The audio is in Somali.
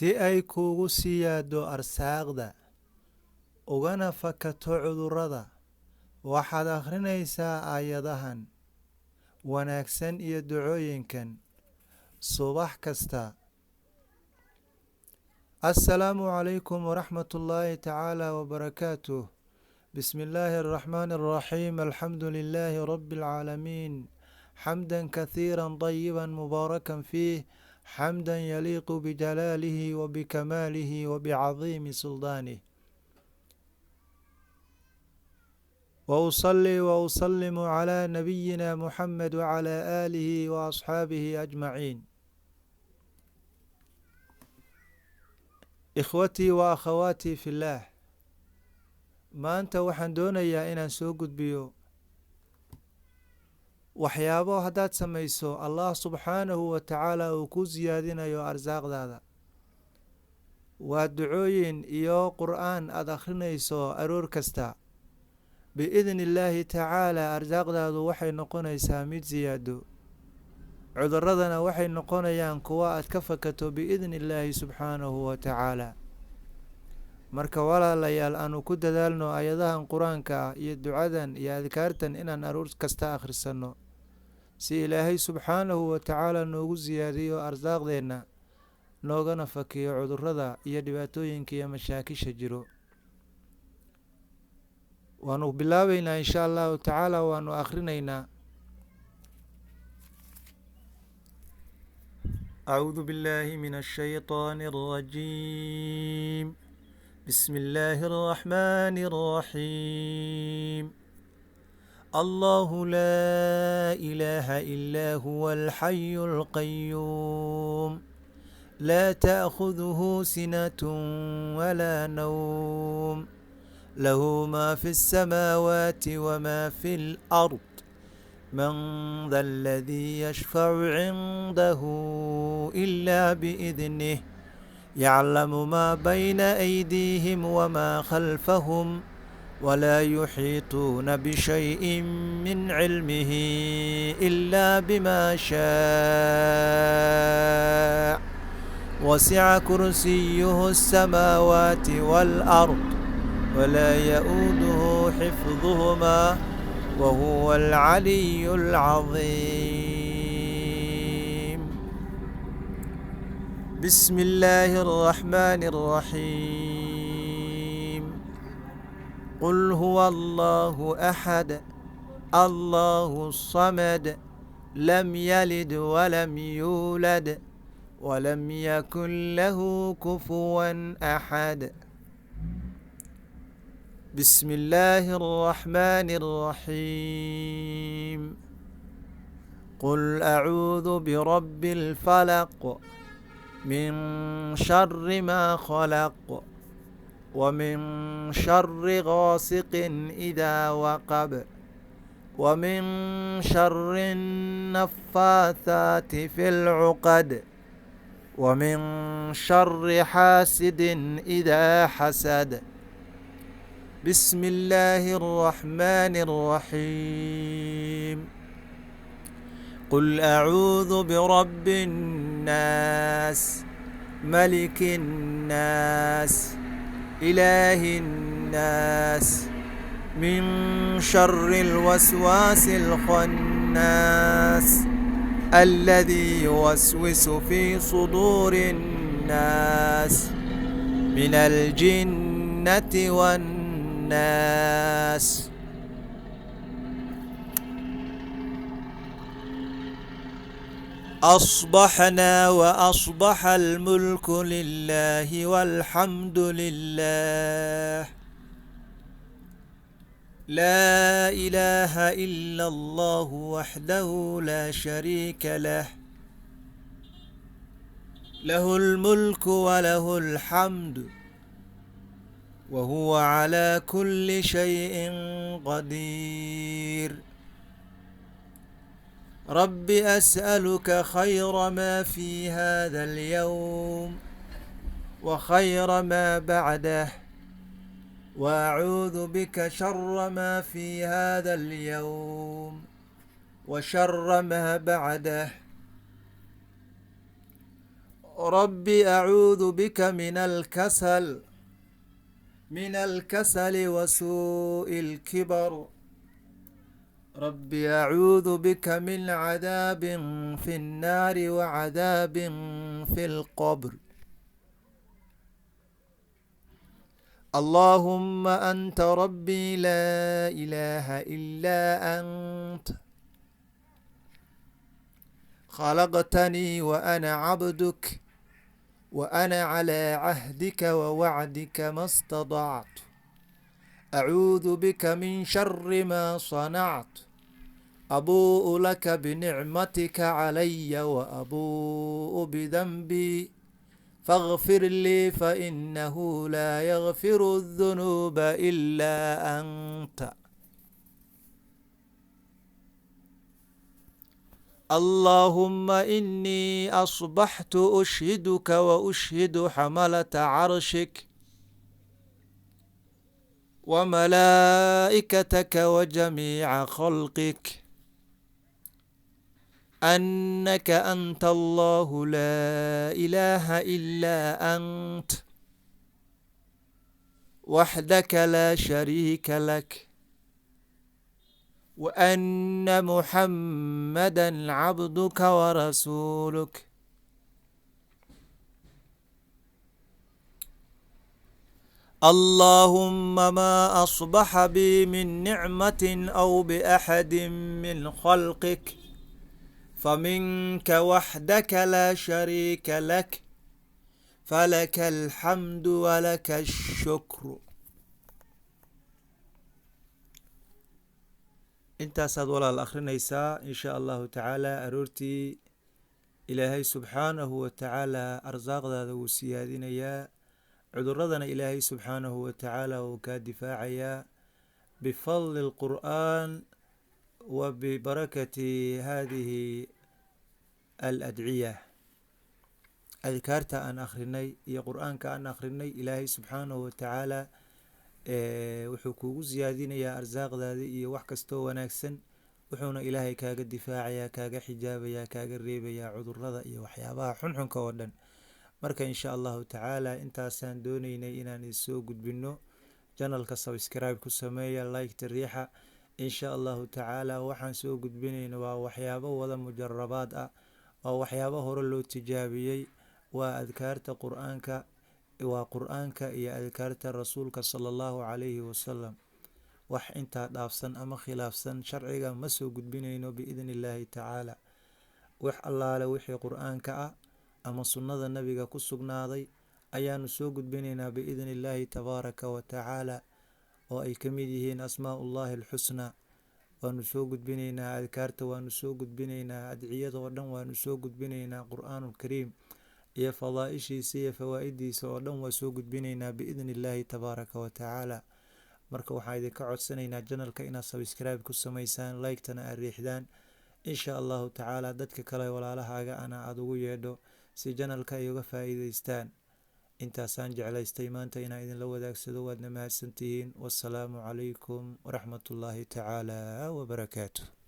Si ay kuugu siyaaddo arsaaqda, ugana fakato cudurrada, waxaad akhrinaysaa aayadahan wanaagsan iyo ducooyinkan subax kasta. Assalaamu calaykum waraxmat ullaahi tacaala wabarakaatuh. Bismi illaahi araxmaani araxiim. Alxamdu lilaahi rabbi alcaalamiin, xamdan kathiira طayiba mubaarakan fiih, xamda yaliiqu bijalaalihi wabikamaalihi wabicadiimi suldaanih. وأصلي وأسلم على نبينا محمد وعلى آله وأصحابه أجمعين. إخوتي وأخواتي في الله, maanta waxaan doonayaa inaan soo gudbiyo waxyaabo haddaad samayso Allah subxaanahu wa tacaala uu ku siyaadinayo arsaaqdaada. Waa ducooyin iyo Qur'aan aada akhrinayso aroor kasta. Biidni illaahi tacaala arsaaqdaadu waxay noqonaysaa mid siyaado, cuduradana waxay noqonayaan kuwa aad ka fakato biidni illaahi subxaanahu wa tacaala. Marka walaalayaal, aanu ku dadaalno aayadahan Qur-aanka ah iyo ducadan iyo adkaartan inaan aroor kasta akhrisanno, si Ilaahay subxaanahu wa tacaala noogu siyaadiyo arsaaqdeenna, noogana fakiyo cudurada iyo dhibaatooyinka iyo mashaakisha jiro. Waanu bilaabeynaa insha Allahu tacaala, waanu akhrinaynaa. أعوذ بالله من الشيطان الرجيم. بسم الله الرحمن الرحيم. الله لا إله إلا هو الحي القيوم، لا تأخذه سنة ولا نوم، له ما في السماوات وما في الأرض، من ذا الذي يشفع عنده إلا بإذنه، يعلم ما بين أيديهم وما خلفهم، ولا يحيطون بشيء من علمه إلا بما شاء، وسع كرسيه السماوات والأرض، ولا يؤوده حفظهما، وهو العلي العظيم. بسم الله الرحمن الرحيم. قل هو الله أحد، الله الصمد، لم يلد ولم يولد، ولم يكن له كفوا أحد. بسم الله الرحمن الرحيم. قل أعوذ برب الفلق، من شر ما خلق، ومن شر غاسق إذا وقب، ومن شر النفاثات في العقد، ومن شر حاسد إذا حسد. بسم الله الرحمن الرحيم. قل أعوذ برب الناس، ملك الناس، إله الناس، من شر الوسواس الخناس، الذي يوسوس في صدور الناس، من الجنة والناس. أصبحنا وأصبح الملك لله والحمد لله، لا إله إلا الله وحده لا شريك له، له الملك وله الحمد، وهو على كل شيء قدير. رب أسألك خير ما في هذا اليوم وخير ما بعده، وأعوذ بك شر ما في هذا اليوم وشر ما بعده. Rabbi acuudu bika min alkasali wa suu'i alkibar. Rabbi acuudu bika min cadaabin fi nnaari wa cadaabin fi lqabr. Allaahumma anta rabbii laa ilaaha ilaa ant, khalaqtanii wa ana cabduk, wa ana calaa cahdika wa wacdika ma stadactu. Acuudu bika min shari maa sanactu. Abuu'u laka binicmatika calaya wa abuu'u bidanbii, faغfir lii fainahu laa yagfiru الdunuuba ilaa anta. Allaahumma inii asbaxtu ushhiduka wa ushhidu xamalata carshik wa malaa'ikataka wa jamiica khalqik, annaka anta allahu laa ilaaha ilaa ant, waxdaka laa shariika lak, wa anna muxammadan cabduka wa rasuuluk. Allaahumma maa asbaxa bii min nicmatin aw biaxadin min khalqik, faminka waxdaka laa shariika lak, falaka alxamdu walaka ashukru. Intaasaad walaal akhrinaysaa insha allahu tacaala. Aroortii Ilaahay subxaanahu wa tacaala arsaaqdaada wuu siyaadinayaa, cuduradana Ilaahay subxaanahu wa tacaala wuu kaa difaacayaa bifadli alqur'aan wa bibarakati hadihi aladciya. Adkaarta aan akhrinay iyo qur'aanka aan akhrinay, Ilaahay subxaanahu wa tacaala wuxuu kuugu siyaadinayaa arsaaqdaada iyo wax kastoo wanaagsan, wuxuuna Ilaahay kaaga difaacayaa, kaaga xijaabayaa, kaaga reebayaa cudurada iyo waxyaabaha xunxunka oo dhan. Marka insha allahu tacaala intaasaan doonaynay inaan isoo gudbino. Janalka subscribe ku sameeya, liketa riixa. Insha allahu tacaala waxaan soo gudbinayna waa waxyaabo wada mujarabaad ah, waa waxyaabo hore loo tijaabiyey, waa adkaarta qur'aanka, waa qur'aanka iyo adkaarta rasuulka sala allahu calayhi wasalam. Wax intaa dhaafsan ama khilaafsan sharciga ma soo gudbinayno biidni illaahi tacaala. Wax allaale wixii qur'aanka ah ama sunnada nabiga ku sugnaaday ayaanu soo gudbinaynaa biidni illaahi tabaaraka wa tacaala, oo ay ka mid yihiin asmaaullahi alxusnaa. Waanu soo gudbinaynaa adkaarta, waanu soo gudbinaynaa adciyada oo dhan, waanu soo gudbinaynaa qur'aanulkariim iyo fadaaishiisa iyo fawaa'idiisa oo dhan waa soo gudbinaynaa biidni illaahi tabaaraka wa tacaala. Marka waxaan idinka codsanaynaa janalka inaad subscribe ku samaysaan, like-tana aad riixdaan insha allahu tacaala. Dadka kale walaalahaaga ana aada ugu yeedho si janalka ay uga faa'iidaystaan. Intaasaan jeclaystay maanta inaan idinla wadaagsado. Waadna mahadsantihiin. Wassalaamu calaykum waraxmatullaahi tacaala wabarakaatu.